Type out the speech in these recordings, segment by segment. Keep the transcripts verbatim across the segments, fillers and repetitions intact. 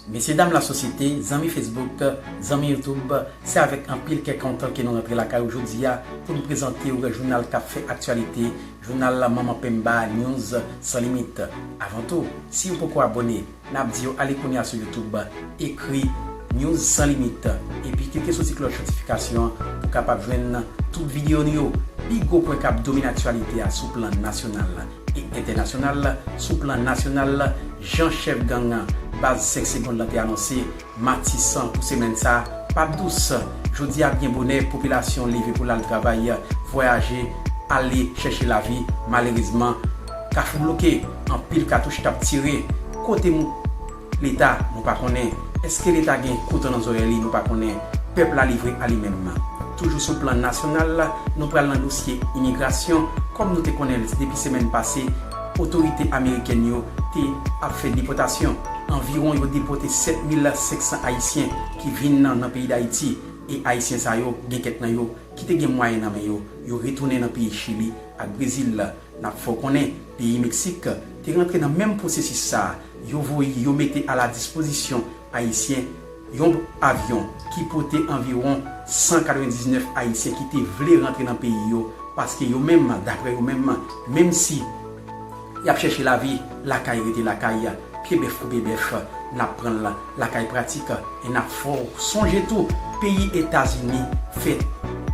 Mesye dam lasosyete, zanmi Facebook, zanmi YouTube, se avèk anpil kè kontan ke nou rantre lakay ou jodi a pou nou prezante w jounal k ap fè aktyalite, jounal Manman Pemba News San Limit. Avan tou, si w poko abòne, n ap di w ale kounye a sou YouTube, ekri News San Limit, epi klike sou ti klòch notifikasyon pou w kapab jwenn tout videyo nou yo. Pi gwo pwen k ap domine aktyalite a sou plan nasyonal e entènasyonal. Sou plan nasyonal, jan chèf gang baz senk segonn lan te anonse, Matisan pou semèn sa a p ap dous. Jodi a byen bonè, popilasyon leve pou l al travay, vwayaje, ale chèche lavi. Malerezman, Kafou bloke, anpil katouch t ap tire. Kote mou Leta, nou pa konnen. Èske Leta gen kouto nan zòrèy li? Nou pa konnen. Pèp la livre a li menm. Toujou sou plan nasyonal, nou pral nan dosye imigrasyon. Kòm nou te konnen l depi semèn pase, otorite amerikèn yo te ap fè depòtasyon. Anviwon yo depòte sèt mil senk san Ayisyen ki vin nan, nan peyi Dayiti. E Ayisyen sa yo, gen kèk nan yo ki te gen mwayen nan men yo, yo retounen nan peyi Chili ak Brezil. N ap fè w konnen, peyi Meksik te rantre nan menm pwosesis sa a. Yo voye, yo mete a la dispozisyon Ayisyen yon avyon ki pote anviwon san katrevendiznèf Ayisyen ki te vle rantre nan peyi yo, paske yo menm, daprè yo menm, menm si y ap chèche lavi, lakay rete lakay, pye bèf koupe bèf, n ap pran l lakay pratik. E n ap fè w sonje tou, peyi Etazini fè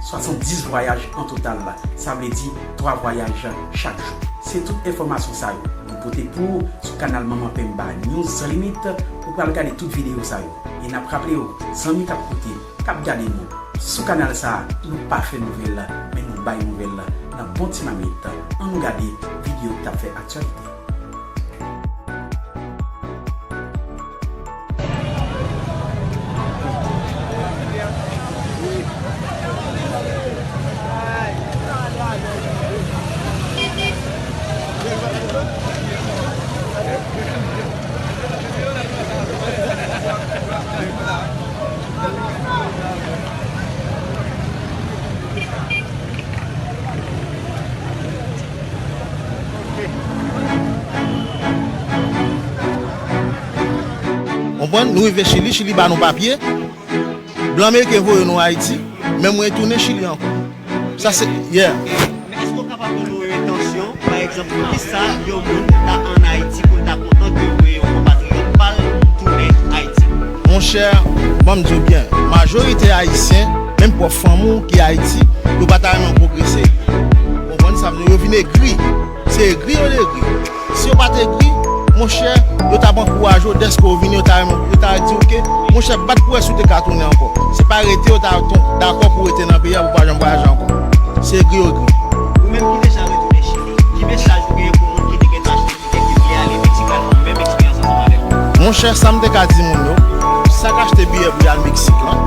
swasanndis vwayaj an total, sa vle di twa vwayaj chak jou. Se tout enfòmasyon sa yo nou pote pou ou sou kanal Manman Pemba News San Limit. Ou pral gade tout videyo sa yo. E n ap raple w, zanmi k ap koute, k ap gade nou sou kanal sa a, nou pa fè nouvèl, men nou bay nouvèl nan bon ti mamit. Ann nou gade videyo ki t ap fè aktyalite. Konprann? Nou rive Chili, Chili ba nou papye. Blan ameriken voye nou Ayiti, men mwen retounen Chili ankò. Sa se, yeah. Men èske w kapab ban nou yon entansyon, pa egzanp, poukisa yon moun ta ann Ayiti pou l ta kontan ke voye yon konpatriyòt pa l tounen Ayiti? Monchè, ban m di w byen, majorite Ayisyen, menm pwòp fanmi w ki Ayiti, yo pa ta renmen w pwogrese. Ou konprann sa m di w? Yo vin egri. Se egri yo egri. Si yo pa t egri, monchè, yo t ap ankouraje w dèske w vini, yo ta renmen, yo ta di w ke, monchè, bat pou wè si w te ka tounen ankò. Se pa rete yo ta ton-, dakò pou w rete nan peyi a, pou w pa janm vwayaje ankò. Se egri yo egri. Ou menm ki deja retounen Chili, ki mesaj ou genyen pou moun ki te gentan achte tikè, ki vle ale Meksik, al fè menm eksperyans ansanm avèk ou? Monchè, sa m te ka di moun yo, sa k achte biyè pou y al Meksik lan,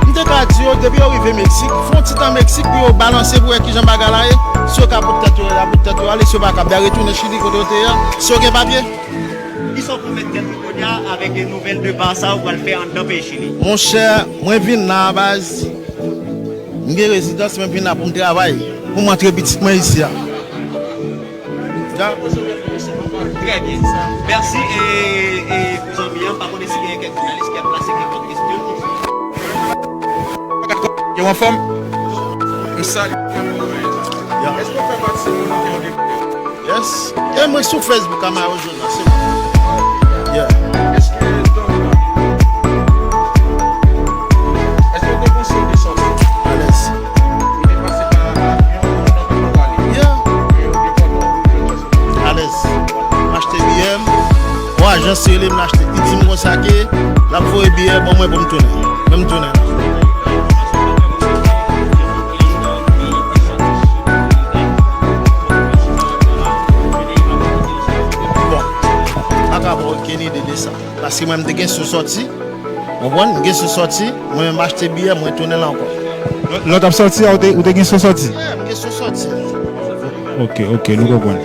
m te ka di yo, depi yo rive Meksik, fè yon ti tan Meksik pou yo balanse pou wè kijan bagay la ye. Si yo ka pot tèt yo, y a pot tèt yo ale. Si yo pa kab, y a retounen Chili kote yo te ye a. Si yo gen papye. Kisa w pwomèt tèt ou kounye a avèk nouvèl depa sa ou pral fè anndan peyi Chili? Monchè, mwen vin la a baz. M gen rezidans, mwen vin la pou m travay, pou m antre pitit mwen isi a. Trè byen. Mèsi, e, e, pou zanmi an, m pa konnen si gen kèk jounalis ki ap plase kèk lòt kesyon. Yo anfòm? M salye. Èske w fè pati de kominote yo depi? Yes. E mwen sou Facebook a Mario Jonas, se mwen. Yeah. Èske w te panse w te sòti? Alèz. Ou te pase pa avyon, ou te pale? Yeah. E ou te kontan ou te jwenn sòti? Alèz. M achte biyè m. Yon ajans rele m, l achte. Li di m konsa ke l ap voye biyè ban mwen pou m tounen. Men m tounen la. Bon, m pa ka ba w okenn ide de sa. Paske mwen, m te gen sou sòti. Ou konprann? M gen sou sòti. Mwen menm, m achte biyè, mwen tounen la ankò. Lè, lè w t ap sòti a, ou te, ou te gen sou sòti? Yeah, m gen sou sòti. Ok, ok, nou konprann.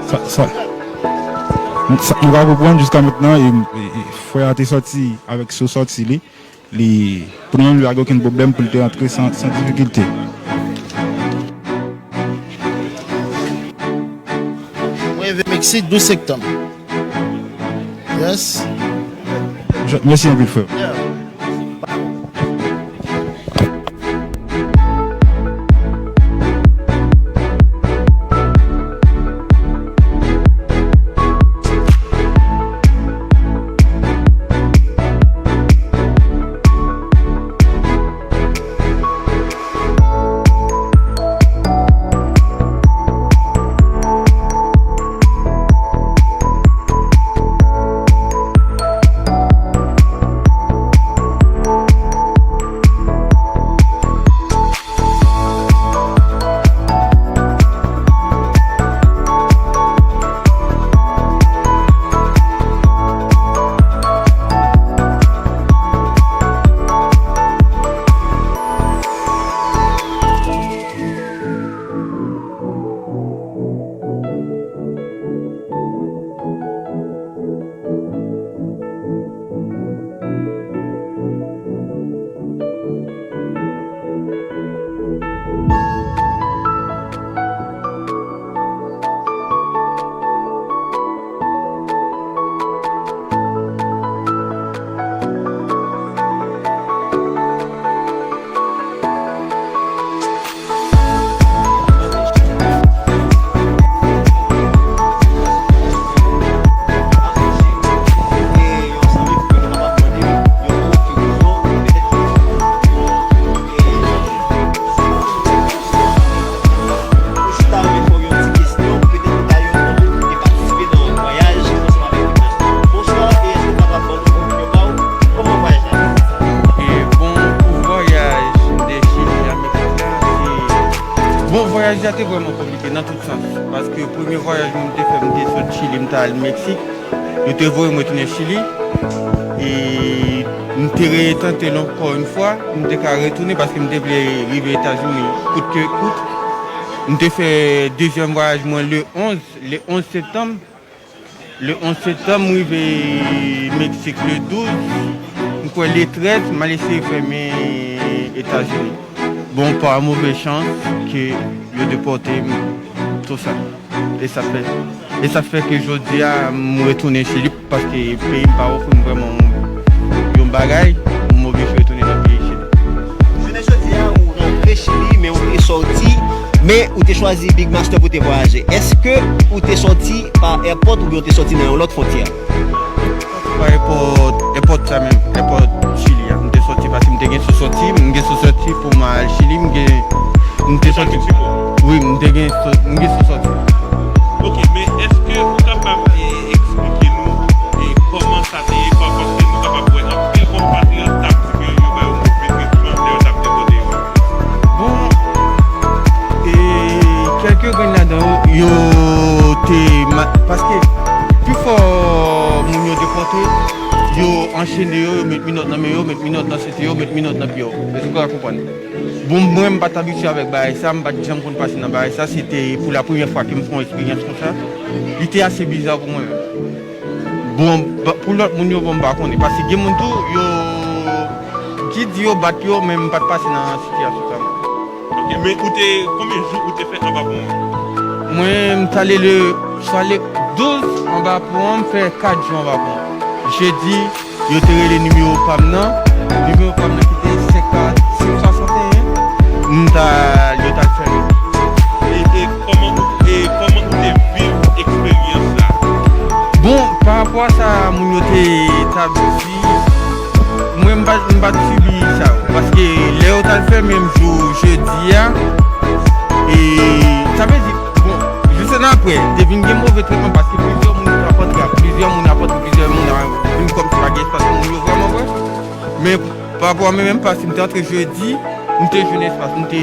Sa, sa, sa, nou ka konprann jiska mentnan, e, e, e, frè a te sòti avèk sou sòti li. Li, pou li menm, li pa gen okenn pwoblèm pou li te rantre san, san difikilte. Mwen rive Meksik douz septanm. Yes. Mèsi anpil, frè. Bonswa, e èske w kapab ban nou opinyon pa w? Kòman vwayaj la? E bon, pou vwayaj de Chili a Meksik la, se, bon, vwayaj la te vrèman konplike nan tout sans. Paske premye vwayaj mwen te fè, m te sot Chili, m t al Meksik. Yo te voye m retounen Chili. E m te retante l ankò yon fwa. M te ka retounen paske m te vle rive Etazini kout ke kout. M te fè dezyèm vwayaj mwen le onz, le onz septanm. Le onz septanm, m rive Meksik le douz. M kwè le trèz, m al eseye fèmen Etazini. Bon, pa move chans ke yo depòte m, tou sa. E sa fè, e sa fè ke jodi a, m retounen Chili paske peyi m pa ofri m vrèman yon, yon bagay, m oblije retounen nan peyi Chili. Jounen jodi a, ou rantre Chili, men ou te sòti, men ou te chwazi Big Master pou te vwayaje. Èske ou te sòti pa èpòt oubyen ou te sòti nan yon lòt fwontyè? Pa èpòt, èpòt sa menm, èpòt Chili a. M te sòti paske m te gen sou sòti, m gen sou sòti pou m al Chili, m gen, m te sòti. Wi, m te gen sou, m gen sou sòti. Ok, men èske ou kapab, e, eksplike nou, e, kòman sa te ye, pa-, paske nou kapab wè anpil konpatriyòt t ap di ke yo ba yo move tretman lè yo t ap depòte yo? Bon, e kèlke grenn ladan yo, yo te ma-, paske pifò moun yo depòte, yo anchene yo, yo met minòt nan men yo, met minòt nan senti yo, met minòt nan pye yo. Èske w ka konprann? Bon, mwen, m pa t abitye avèk bagay sa, m pa t janm konn pase nan bagay sa, se te pou la premyè fwa ke m fè yon eksperyans konsa. Li te ase biza pou mwen menm. Bon, ba-, pou lòt moun yo, bon, m pa konnen. Paske gen moun tou, yo, ki di yo bat yo, men m pa t pase nan sitiyasyon sa. Ok, men ou te, konbyen jou ou te fè anba pon an? Mwen, m t ale le, m t ale douz anba pon an, m fè kat jou anba pon an. Jedi, yo te rele nimewo pa m nan. Nimewo pa m nan ki te senk kat, senk swasanteyen. M t al, yo t al fèmen. E, e kòman ou, e kòman ou te viv eksperyans la? Bon, pa rapò a sa moun yo te t ap di, mwen m pa, m pa t sibi sa yo. Paske lè yo t al fèmen m jou jedi a, e sa vle di, bon, jis annapre, te vin gen move tretman paske plizyè moun ap antre, plizyè moun ap antre, plizyè moun ap vin kòmsi pa gen espas pou moun yo vrèman vre. Men pa rapò a mwen menm, paske m te antre jedi, m te jwenn espas, m te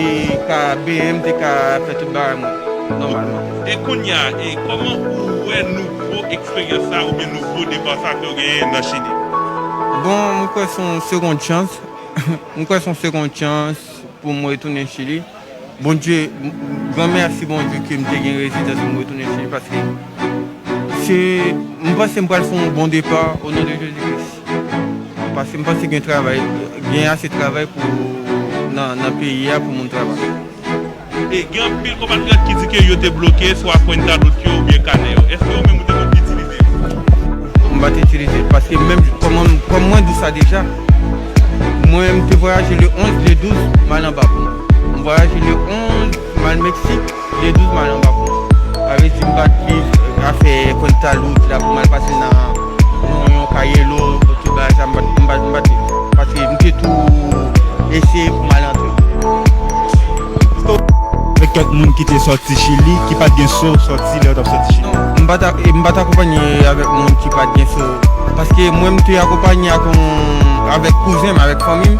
ka benyen, m te ka fè tout bagay mwen nòmalman. E kounye a, e kòman ou wè nouvo eksperyans sa oubyen nouvo depa sa ke w genyen nan Chili? Bon, mwen kwè se yon segond chans. Mwen kwè se yon segond chans pou mwen retounen Chili. Bondye, m-, gran mèsi Bondye ke m te gen rezistans pou m retounen Chili, paske se, m panse m pral fè yon bon depa o non de Jezi Kris. Paske m panse gen travay, gen ase travay pou, nan, nan peyi a pou moun travay. E gen anpil konpatriyòt ki di ke yo te bloke swa kwenta dot yo oubyen kanè yo. Èske ou menm ou te konn itilize yo? M pa t itilize l, paske menm kòm, kòm mwen di w sa deja, mwen, m te vwayaje le onz, le douz, m al anba pon. M vwayaje le onz, m al Meksik, le douz, m al anba pon. Sa vle di, m pa t viv afè pwenta lout la pou m al pase nan yon, yon kayelo, tout bagay sa, m pa t, m pa t, m pa t viv. Paske m te tou eseye pou m al antre. Avèk kèk moun ki te sòti Chili, ki pa t gen so sòti lè yo t ap sòti Chili. M pa t, m pa t akonpanye avèk moun ki pa t gen so. Paske mwen, m te akonpanye ak yon, avèk kouzen m, avèk fanmi m.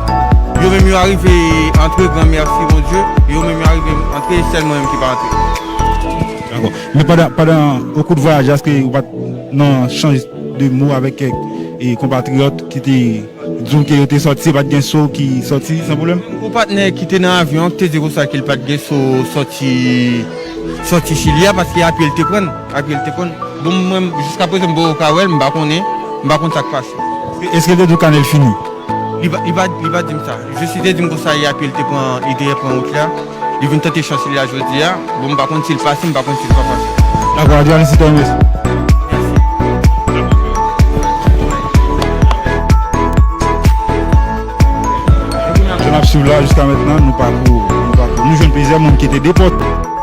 Yo menm yo arive antre, gran mèsi Bondye. Yo menm yo arive antre, sèl mwen menm ki pa antre. Dakò. Men pandan, pandan, okou de vwayaj la, èske ou pa t nan chanj de mo avèk kèk e, konpatriyòt ki te di w ke yo te sòti, se pa t gen so ki sòti san pwoblèm? Yon patnè ki te nan avyon an ki te di konsa ke l pa t gen so sòti, sòti Chili a, paske apye l te pran l, apye l te pran l. Bon, mwen, jiskaprezan, m poko ka wè l, m pa konnen, m pa konn sa k pase. Èske l te di w kanè l fini? Li pa, li pa, li pa di m sa. Jis li te di m konsa, e apye l te pran, li te pran wout la. Li vin tante chans li la jodi a. Bon, m pa konn si l pase, m pa konn si l pa pase. Dakò, Adrian, se te yon mesi. Jan n ap swiv la, jiska mentnan, nou pako, nou pako, nou jwenn plizyè moun ki te depòte.